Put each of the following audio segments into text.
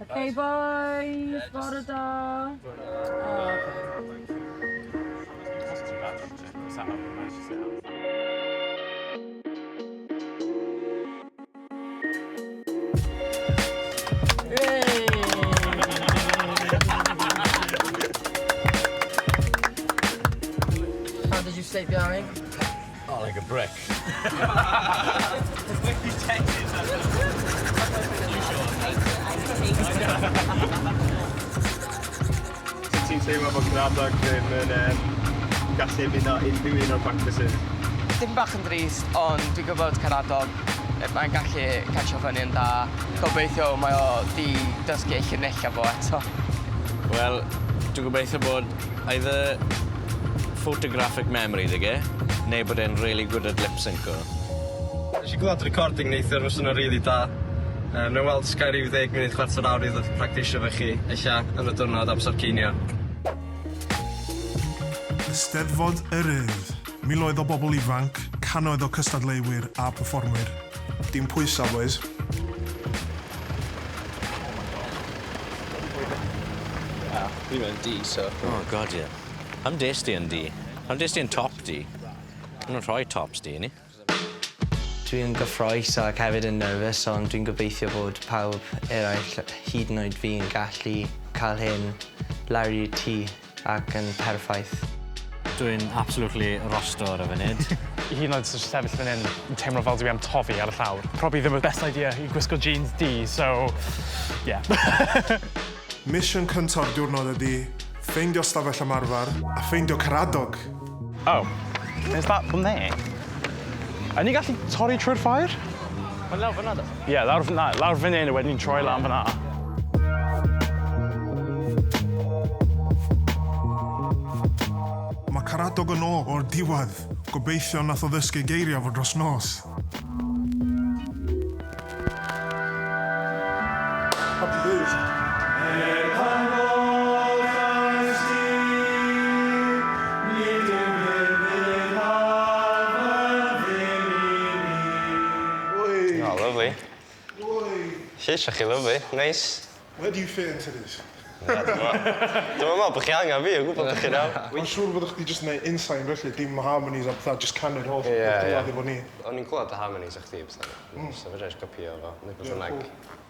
Okay, boys, bore da. Oh, okay. How did you sleep, Yanni? Oh, like a brick. Sut ti'n teimlo bod Caradog ddim yn um, gallu ymuno unrhyw un o'r practices? Dim bach yn drist, ond dwi'n gwybod Caradog, mae'n gallu catcho fyny yn dda. Gobeithio mae o 'di dysgu ei llinellau fo eto. Wel, dwi'n gobeithio bod either photographic memory 'da ge, neu bod e'n really good at lip synco. Nes i glwad recording neithiwr ma' swnio'n rili da. Yym nai weld os gai ryw ddeg munud chwarter awr i ddod i practisio efo chi ella yn y diwrnod amser cinio. Eisteddfod yr Urdd. Miloedd o bobl ifanc, cannoedd o cystadleuwyr a perfformwyr. Dim pwysau, bois. Fi mewn D, so... Oh god ie. Pam des di yn D? Pam des di yn top D? Ma' nw'n rhoi tops D i ni. Dwi'n gyffrous ac hefyd yn nervous ond dwi'n gobeithio bod pawb eraill hyd yn oed fi yn gallu cael hyn lawr i'r tŷ ac yn perffaith. Dwi'n absolutely rosto ar y funud. Hyd yn oed jyst sefyll fan hyn, yn teimlo fel dwi am toddi ar y llawr. Probably ddim y best idea i gwisgo jeans du, so yeah. Mission cynta'r diwrnod ydi ffeindio stafell ymarfer a ffeindio Caradog. Oh, is that from there? Yn ni gallu torri trwy'r ffair? Mae'n lawr fyna, do? Ie, yeah, lawr fyna, lawr fan hyn a wedyn ni'n troi lan fyna. Mae Caradog yn ôl o'r diwedd. Gobeithio nath o ddysgu geiriau fo dros nos. Happy days. Oh, lovely. Lleisio chi lovely. Nice. Where do you fit into this? Dwi'n meddwl bod chi angen fi o gwbl dych chi nawr. Mae'n siŵr bod chdi jyst yn neud insign felly, dim harmonies a pethau, just canu'r holl Ie, ie. diwedd efo ni. O'n i'n clywed y harmonies o'ch chdi, bethau. So fedra i jyst copio fo. Neu beth bynnag.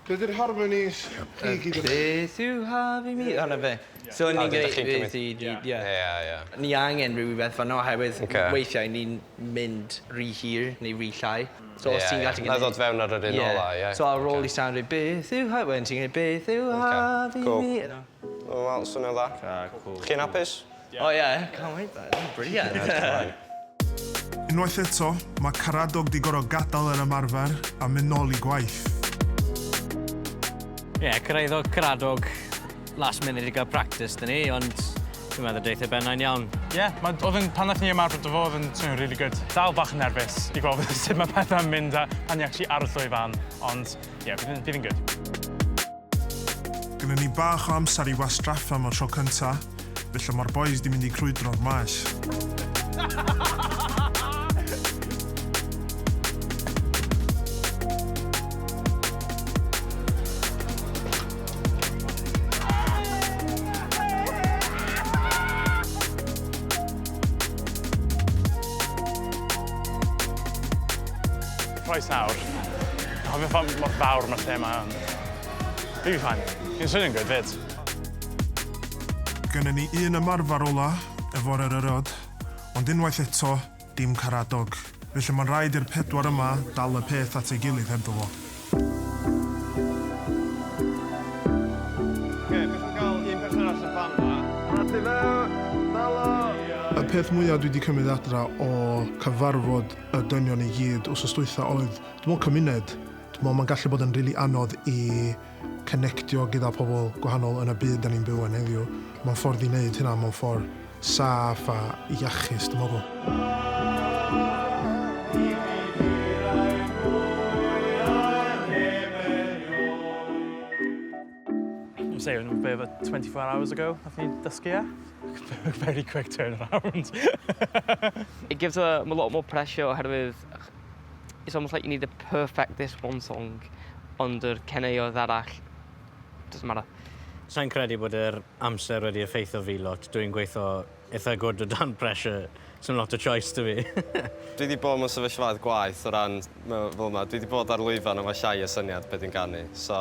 Be di'r harmonies chi gyd yn... Beth yw haf i mi? Hwnna fe. So ni'n A wedyn dach chi'n gwneud beth cymryd- i... Ie. Ie, ie. Ni angen rhywbeth fan oherwydd Ocê. weithiau ni'n mynd rhy hir neu rhy llai. So os Ie, ti'n ie. gallu Na i ddod fewn ar yr un ola, ie. So ar ôl Ocê. i sound dweud beth yw haf, wedyn ti'n gwneud beth yw Ocê, haf i cool. mi. Wel, swnio'n dda. Chi'n hapus? Oh yeah, can't wait that. Brilliant. Unwaith eto, mae Caradog di gorfod gadael yr ymarfer a mynd nôl i gwaith. Ie, yeah, cyrraeddodd Caradog last minute i gael practice dyn ni, ond dwi'n meddwl deith e bennau'n iawn. Ie, yeah, oedd yn, pan nath ni ymarfer dy fo, oedd yn swnio'n really good. Dal bach yn nerfus i gweld sut mae pethau'n mynd a pan ni actually ar y llwyfan, ond ie, yeah, bydd yn good. Gynnon ni bach o amser i wastraffu am y tro cynta, felly mae'r boys di mynd i crwydro'r maes. Croes nawr. Cofio pa mor fawr mae'r lle yma yn. Fi fi fine. Fi'n swnio'n good fyd. Gynnon ni un ymarfer ola efo'r eryrod, ond unwaith eto, dim Caradog. Felly mae'n rhaid i'r pedwar yma dal y peth at ei gilydd hebddo fo. Oce, beth am gael un person arall y fan ma? Y peth mwyaf dwi wedi cymryd adra o cyfarfod y dynion i gyd wsos dwytha oedd, dwi'n meddwl cymuned. Dwi'n meddwl mae'n gallu bod yn rili anodd i connectio gyda pobl gwahanol yn y byd da ni'n byw yn heddiw. Mae'n ffordd i wneud hynna mewn ffordd saff a iachus, dwi'n meddwl. I'm saying a bit over 24 hours ago, nath ni dysgu e. Very quick turnaround. It gives a lot more pressure oherwydd it's almost like you need to perfect this one song, ond yr caneuoedd arall Doesn't matter. Sa i'n credu bod yr amser wedi effeithio fi lot. Dwi'n gweithio eitha good o dan pressure. Sdim lot o choice 'da fi. Dwi 'di bod mewn sefyllfaoedd gwaeth o ran fel 'ma. Dwi 'di bod ar lwyfan a ma' llai o syniad be' dwi'n ganu. So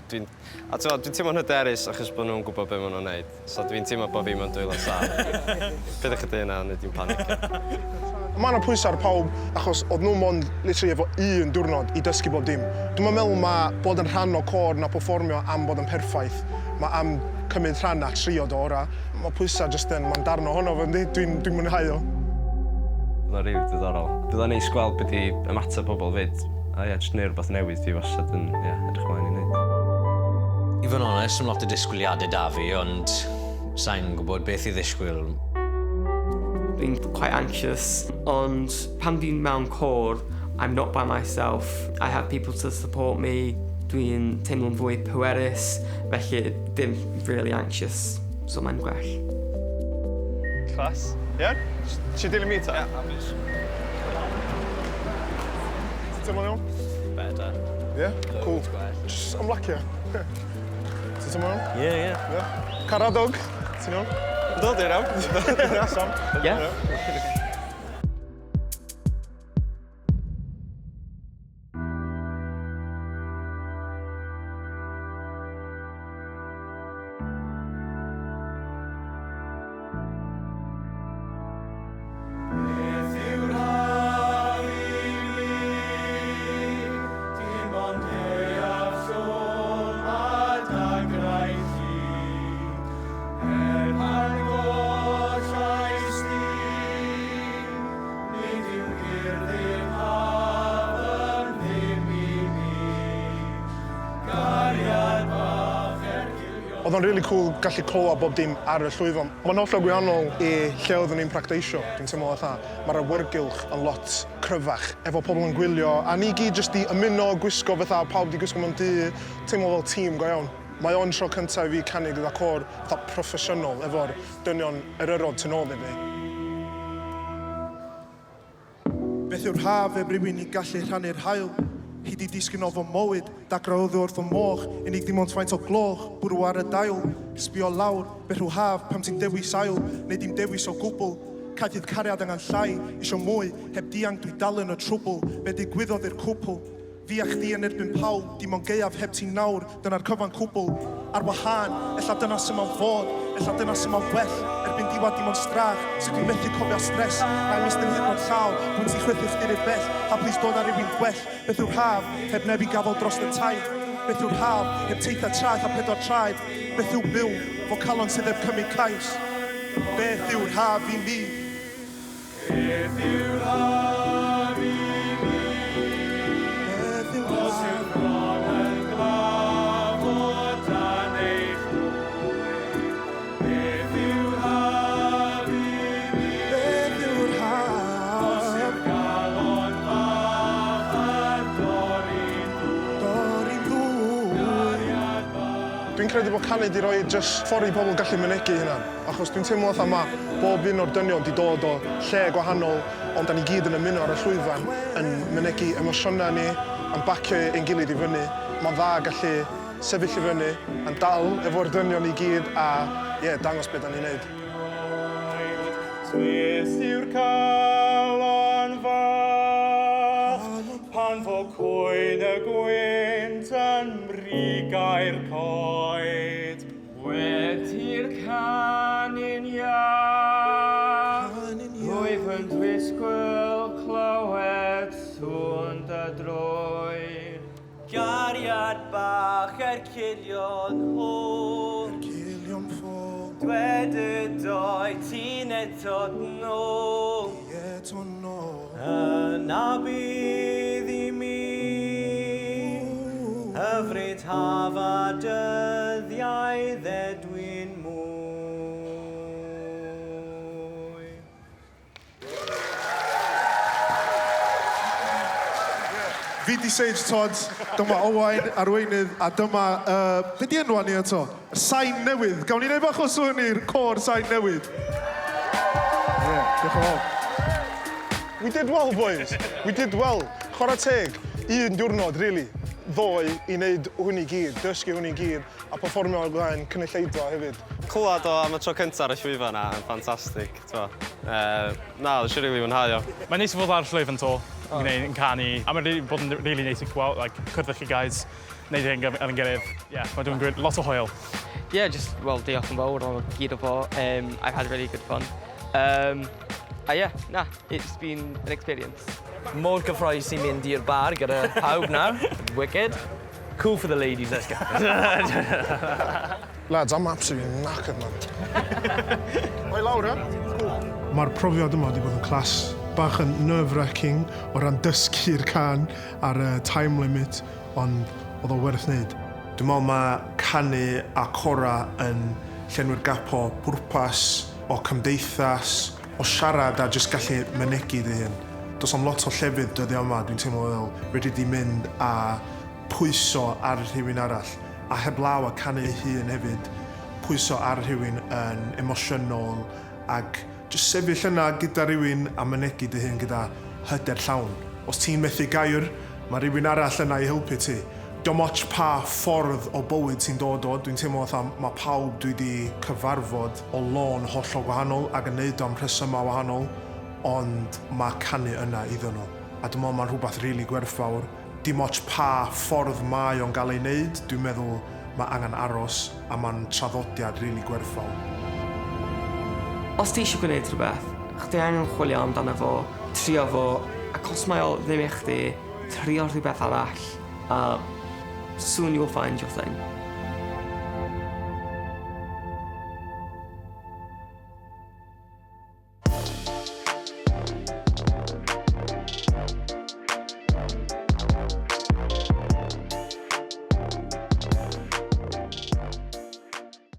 dwi'n... A t'mod, dwi'n teimlo'n hyderus achos bod nhw'n gwybod be' ma' nhw'n neud. So dwi'n teimlo bod fi mewn dwylo saff. Peidiwch â deud hynna, neu dwi'n panicio. Mae 'na pwysau ar pawb achos oedd nhw mond literally efo un diwrnod i dysgu bob dim. Dwi'm yn meddwl ma' bod yn rhan o côr na pefformio am bod yn perffaith. Mae am cymryd rhan a trio dy orau. Mae pwysau jyst yn, mae'n darn ohono fo yndi? Dwi'n dwi mwynhau o. Bydd o'n rili diddorol. Bydd o'n neis gweld be di ymateb pobl 'fyd. A ie, jyst neud rhywbeth newydd dwi wastad yn ie, edrych mlaen i neud. I fod yn onest, sim lot o disgwyliadau 'da fi, ond sai'n gwybod beth i ddisgwyl. Dwi'n quite anxious, ond pan dwi'n mewn côr, I'm not by myself. I have people to support me. Dwi'n teimlo'n fwy pwerus, felly dim really anxious, so mae'n gwell. Class. Ie? Ti dilyn mi ta? Ie, hapus. Ti'n teimlo'n iawn? Better. Ie? Cool. Jyst ymlacio. Ti'n teimlo'n iawn? Ie, ie. Ie? Caradog, ti'n iawn? Yndw, dwi'n iawn. Ia, Sam. Ie? Beth yw'r haf i mi? Dim ond aeaf llwm a dagrau llu. Er pan gollais di, nid yw hir ddim haf yn ddim i mi. Gariad bach er cilio. Oedd o'n really cool gallu clywed bob dim ar y llwyfan. Mae'n hollol gwahanol i lle oeddwn i'n practeisio. Dwi'n teimlo fatha mae'r awyrgylch yn lot cryfach efo pobl yn gwylio a ni gyd jyst 'di ymuno, gwisgo fatha pawb 'di gwisgo mewn du, teimlo fel tîm go iawn. Mae o'n tro cyntaf i fi canu gyda côr fatha proffesiynol efo'r dynion eryrod tu nôl i fi. Beth yw'r haf heb rywun i gallu rhannu'r haul? Hi 'di disgyn o fy mywyd, dagrau oddi wrth fy moch, unig dim ond faint o gloch, bwrw ar y dail, sbio lawr, beth yw haf, pam ti'n dewis ail, neu dim dewis o gwbl? Caethydd cariad angen llai, isio mwy, heb dianc dwi dal yn y trwbl, be digwyddodd i'r cwpl? Fi a chdi yn erbyn pawb, dim ond gaeaf heb ti nawr, dyna'r cyfan cwbl. Ar wahân, ella dyna sy ma'n fod, ella dyna sy ma'n well, erbyn diwadd dim ond strach, sut dwi'n methu cofio stress, na i'm estyn hyd yn oed llaw, pwynt i chwythu chdi rhy bell, a plis dod â rywun gwell, beth yw'r haf, heb neb i gafael dros y taith, beth yw'r haf, heb teithiau traeth a pedwar traed, beth yw byw, fo calon sydd heb cymryd cais, beth yw'r haf i mi? Beth yw'r haf i mi? Beth yw'r Os haf? yw'r bron yn glaf o dan eich mwy, beth yw'r haf i mi? Beth yw'r Os haf? yw'r galon fach ar dorri'n ddwy, Dorri'n ddwy. cariad bach. Dwi'n credu bod canu 'di roi jyst ffordd i pobl gallu mynegi hynna. Achos dwi'n teimlo fatha ma' bob un o'r dynion 'di dod o lle gwahanol, ond 'dan ni gyd yn ymuno ar y llwyfan, yn mynegi emosiynau ni, a'n bacio ein gilydd i fyny. Mae'n dda gallu sefyll i fyny, a'n dal efo'r dynion i gyd, a ie, dangos be 'dan ni'n neud. Twist yw'r calon fach pan fo cwyn y gwynt yn mrigau'r coed. Wedi'r canu'n iach, rwyf yn disgwyl clywed sŵn dy droed. Gariad bach er cilio'n hôl. Er cilio'n ffôl. Dwed y doi ti'n eto nôl. Eto nôl. Yna bydd i mi hyfryd haf a dyddiau ddedwy'n mwy. Fi 'di Sage Todd, dyma Owain, arweinydd, a dyma, uh, be di enwa ni eto? Sain Newydd. Gawn ni wneud bach o sŵn i'r côr Sain Newydd. Ie, yeah, diolch yn fawr. We did well, boys. We did well. Chwarae teg, un diwrnod, really. Ddoe i wneud hwn i gyd, dysgu hwn i gyd, a performio o'r blaen cynulleidfa hefyd. Clywed o am y tro cyntaf ar y llwyfan na yn ffantastig, t'mo'. Na, nes i rili mwynhau o. Mae'n neis i fod ar y llwyfan 'to, yn gwneud, yn canu, a mae'n rili bod yn rili neis i gweld, like, cwrdd â chi guys, wneud hyn gyf- efo'n gilydd. Yeah, mae'n doing good, lot o hwyl. Yeah, just, well, diolch yn fawr o gyd o fo. I've had really good fun. A yeah, na, it's been an experience. Mor gyffrous i mynd i'r bar gyda pawb nawr. Wicked. Cool for the ladies, let's go. Lads, I'm absolutely knackered, man. Oi lawr, eh? Mae'r profiad yma wedi bod yn class, bach yn nerve-wracking o ran dysgu'r cân ar y time limit, ond oedd o werth wneud. Dwi'n meddwl mae canu a cora yn llenwi'r gap o pwrpas, o cymdeithas, o siarad a jyst gallu mynegi dy hun. Does am lot o llefydd dyddiau yma, dwi'n teimlo fel fedri di mynd a pwyso ar rhywun arall. A heblaw a canu ei hun hefyd, pwyso ar rhywun yn emosiynol ac jyst sefyll yna gyda rhywun a mynegi dy hun gyda hyder llawn. Os ti'n methu gair, mae rhywun arall yna i helpu ti. Diolch ots pa ffordd o bywyd ti'n dod o, dwi'n teimlo fatha mae pawb dwi wedi cyfarfod o lôn hollol gwahanol ac yn neud o am rhesymau wahanol, ond mae canu yna iddyn nhw. A dwi'n meddwl mae'n rhywbeth rili really gwerthfawr. Dim ots pa ffordd mae o'n gael ei wneud, dwi'n meddwl mae angen aros a mae'n traddodiad rili really gwerthfawr. Os ti eisiau gwneud rhywbeth, chdi angen chwilio amdano fo, trio fo, ac os mae o ddim i chdi, trio rhywbeth arall, a soon you'll find your thing.